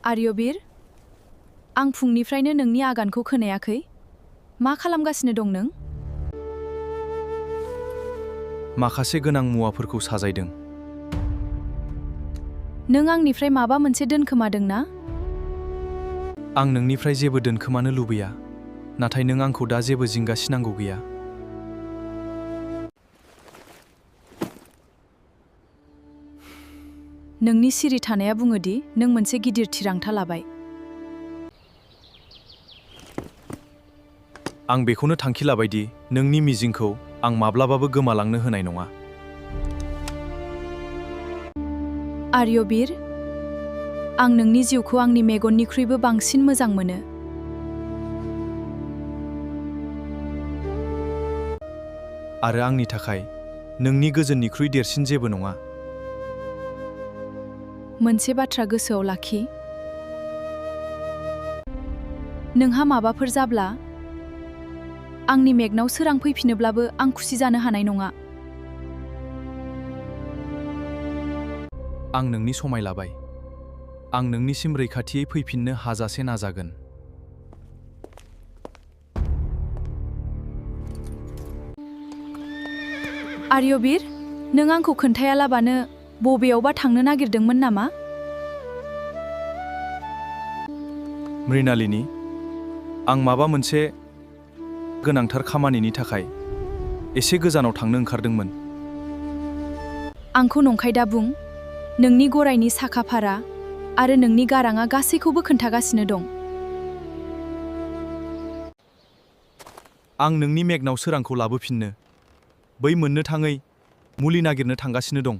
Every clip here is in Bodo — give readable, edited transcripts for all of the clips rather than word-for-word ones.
आर्यबीर, आं फुंनिफ्रायनो नोंनि आगानखौ खोनायाखै। मा खालामगासिनो दं नों? माखासे गोनां मुवाफोरखौ साजायदों। नों आंनिफ्राय माबा मोनसे दोनखोमादों ना? आं नोंनिफ्राय जेबो दोनखोमानो लुबैया, नाथाय नों आंखौ दा जेबो जिंगासिनांगौ गैया। नोंनि सिरि थानाया बुङो दि नों मोनसे गिदिर थिरांथा लाबाय। आं बेखौनो थांखि लाबाय दि नोंनि मिजिंखौ आं माब्लाबाबो गोमालांनो होनाय नङा। आर्यबीर, आं नोंनि जिउखौ आंनि मेगननिख्रुइबो बांसिन मोजां मोनो। आरो आंनि थाखाय नोंनि गोजोननिख्रुइ देरसिन जेबो नङा। मोनसे बाथ्रा गोसोआव लाखि। नोंहा माबाफोर जाब्ला, आंनि मेगनाव सोरां फैफिनोब्लाबो आं खुसि जानो हानाय नङा। आं नोंनि समाय लाबाय। आं नोंनिसिम रैखाथियै फैफिननो हाजासे नाजागोन। आर्यबीर, नों आंखौ खोन्थायालाबानो बबेयावबा थांनो नागिरदोंमोन नामा? मृणालिनी, आं माबा मोनसे गोनांथार खामानिनि थाखाय एसे गोजानाव थांनो ओंखारदोंमोन। आंखौ नंखाय दा बुं। नोंनि गरायनि साखाफारा आरो नोंनि गाराङा गासैखौबो खोन्थागासिनो दं। आं नोंनि मेगनाव सोरांखौ लाबोफिननो, बै मोननो थाङै मुलि नागिरनो थांगासिनो दं।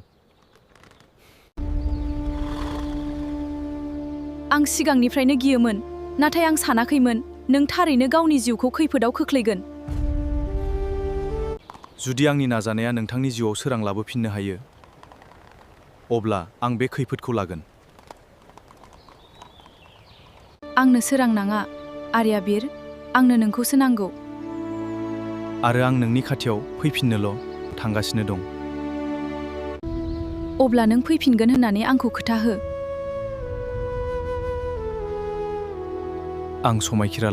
आं सिगांनिफ्रायनो गियोमोन, नाथाय आं सानाखैमोन नों थारैनो गावनि जिउखौ खैफोदाव खोख्लैगोन। जुदि आंनि नाजानाया नोंथांनि जिउआव सोरां लाबोफिननो हायो, अब्ला आं बे खैफोदखौ लागोन। आंनो सोरां नाङा, आर्यबीर, आंनो नोंखौसो नांगौ। आरो आं नोंनि खाथियाव फैफिननोल' थांगासिनो दं। अब्ला नों फैफिनगोन होननानै आंखौ खोथा हो। आं समायखिरा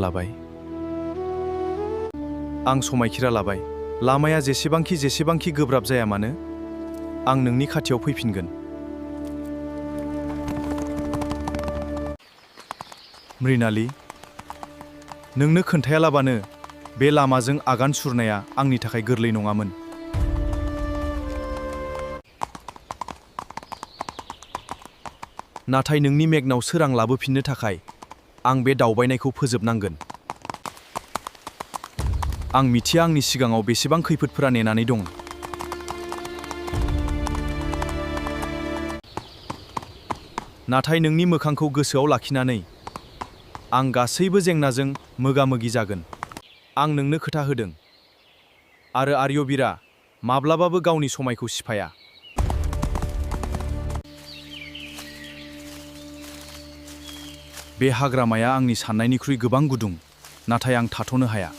लाबाय। लामाया जेसेबांखि गोब्राब जाया मानो, आं नोंनि खाथियाव फैफिनगोन। मृणाली, नोंनो खोन्थायालाबानो बे लामाजों आगान सुरनाया आंनि थाखाय गोरलै नङामोन। नाथाय नोंनि मेगनाव सोरां लाबोफिननो थाखाय आं बे दावबायनायखौ फोजोबनांगोन। आं मिथिया आंनि सिगाङाव बेसेबां खैफोदफोरा नेनानै दं। नाथाय नोंनि मोखांखौ गोसोआव लाखिनानै, आं गासैबो जेंनाजों मोगा-मोगि जागोन। आं नोंनो खोथा होदों, आरो आर्यबीरआ माब्लाबाबो गावनि समायखौ सिफाया। बे हाग्रामाया आंनि सान्नायनिख्रुइ गोबां गुदुं, नाथाय आं थाथ'नो हाया।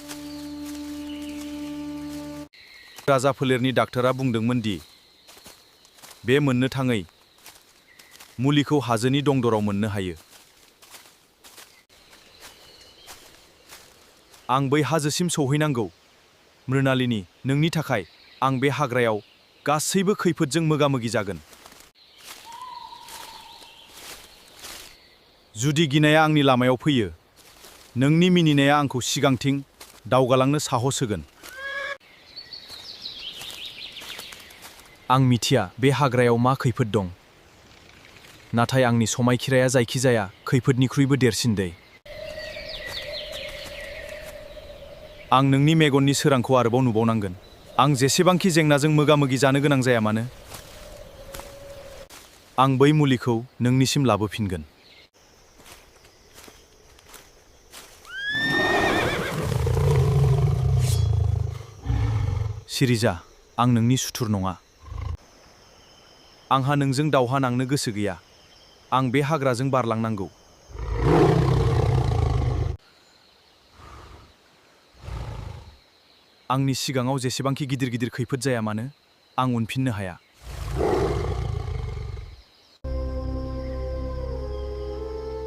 राजाफोलेरनि डाक्टारा बुंदोंमोन दि बे मोननो थाङै मुलिखौ हाजोनि दंदराव मोननो हायो। आं बै हाजोसिम सौहैनांगौ। मृणालिनी, नोंनि थाखाय आं बे हाग्रायाव गासैबो खैफोदजों मोगा-मोगि जागोन। जुदि गिनाया आंनि लामायाव फैयो, नोंनि मिनिनाया आंखौ सिगांथिं दावगालांनो साहस होगोन। आं मिथिया बे हाग्रायाव मा खैफोद दं, नाथाय आंनि समायखिराया जायखिजाया खैफोदनिख्रुइबो देरसिन दै। आं नोंनि मेगननि सोरांखौ आरोबाव नुबावनांगोन। आं जेसेबांखि जेंनाजों मोगा-मोगि जानो गोनां जाया मानो, आं बै मुलिखौ नोंनिसिम लाबोफिनगोन। सिरि जा, आं नोंनि सुथुर नङा। आंहा नोंजों दावहा नांनो गोसो गैया। आं बे हाग्राजों बारलांनांगौ। आंनि सिगाङाव जेसेबांखि गिदिर खैफोद जाया मानो, आं उनफिननो हाया।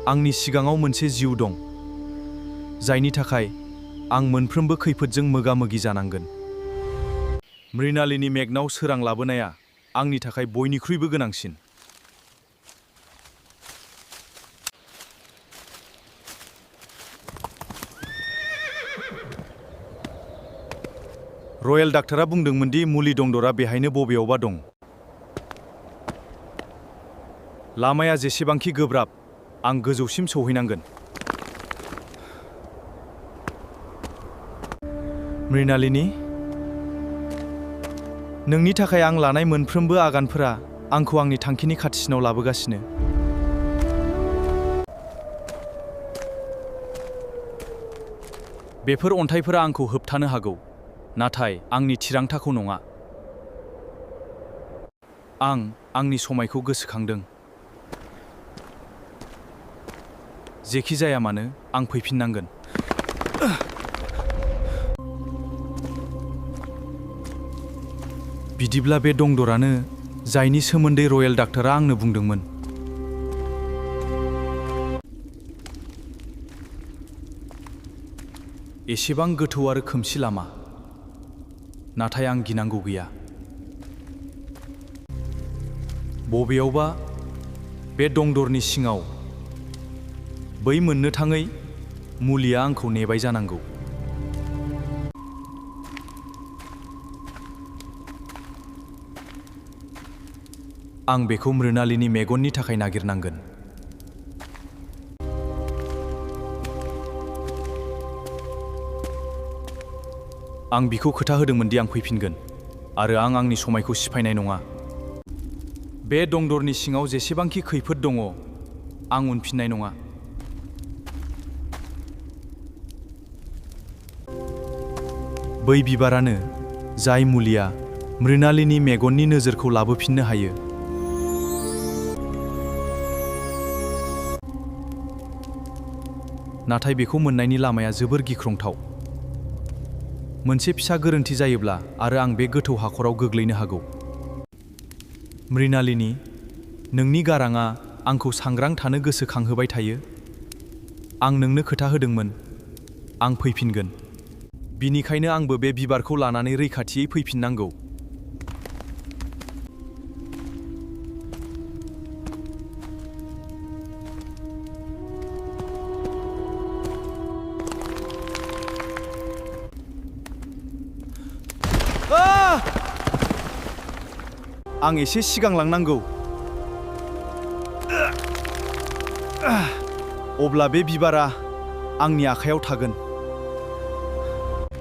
आंनि सिगाङाव मोनसे जिउ दं, जायनि थाखाय आं मोनफ्रोमबो खैफोदजों मोगा-मोगि जानांगोन। मृणालिनी मेगनाव सोरां लाबोनाया आंनि थाखाय बयनिख्रुइबो गोनांसिन। रयेल डाक्टारा बुंदोंमोन दि मुलि दंदरा बेहायनो बबेयावबा दं। लामाया जेसेबांखि गोब्राब, आं गोजौसिम सौहैनांगोन। मृणालिनी, नोंनि थाखाय आं लानाय मोनफ्रोमबो आगानफोरा आंखौ आंनि थांखिनि खाथिसिनाव लाबोगासिनो। बेफोर अन्थाइफोरा आंखौ होबथानो हागौ, नाथाय आंनि थिरांथाखौ नङा। आं आंनि समायखौ गोसोखांदों। जेखि जाया मानो, आं फैफिननांगोन। बिदिब्ला बे दंदरानो जायनि सोमोन्दै रयेल डाक्टारा आंनो बुंदोंमोन। एसेबां गोथौ आरो खोमसि लामा, नाथाय आं गिनांगौ गैया। बबेयावबा बे दंदरनि सिङाव बै मोननो थाङै मुलिया आंखौ नेबाय जानांगौ। आं बेखौ मृणालिनी मेगननि थाखाय नागिरनांगोन। आं बिखौ खोथा होदोंमोन दि आं फैफिनगोन, आरो आं आंनि समायखौ सिफायनाय नङा। बे दंदरनि सिङाव जेसेबांखि खैफोद दङ, आं उनफिननाय नङा। बै बिबारानो जाय मुलिया मृणालिनी मेगननि नोजोरखौ लाबोफिननो हायो। नाथाय बेखौ मोननायनि लामाया जोबोर गिख्रंथाव। मोनसे फिसा गोरोन्थि जायोब्ला आरो आं बे गोथौ हाखराव गोग्लैनो हागौ। मृणालिनी, नोंनि गारांआ आंखौ सांग्रां थानो गोसोखांहोबाय थायो। आं नोंनो खोथा होदोंमोन, आं फैफिनगोन। बिनिखायनो आंबो बे बिबारखौ लानानै रैखाथियै फैफिननांगौ। आं एसे सिगां लांनांगौ। अब्ला बे बिबारा आंनि आखायाव थागोन।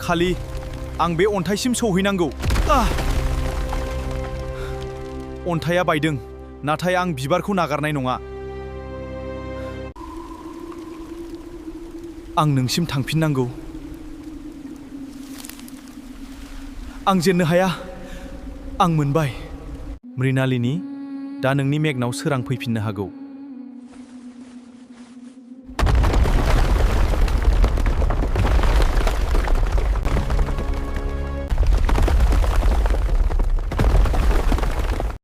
खालि आं बे अन्थाइसिम सौहैनांगौ। अन्थाइया बायदों, नाथाय आं बिबारखौ नागारनाय नङा। आं नोंसिम थांफिननांगौ। आं जेननो हाया। आं मोनबाय। मृणालिनी, दा नोंनि मेगनाव सोरां फैफिननो हागौ।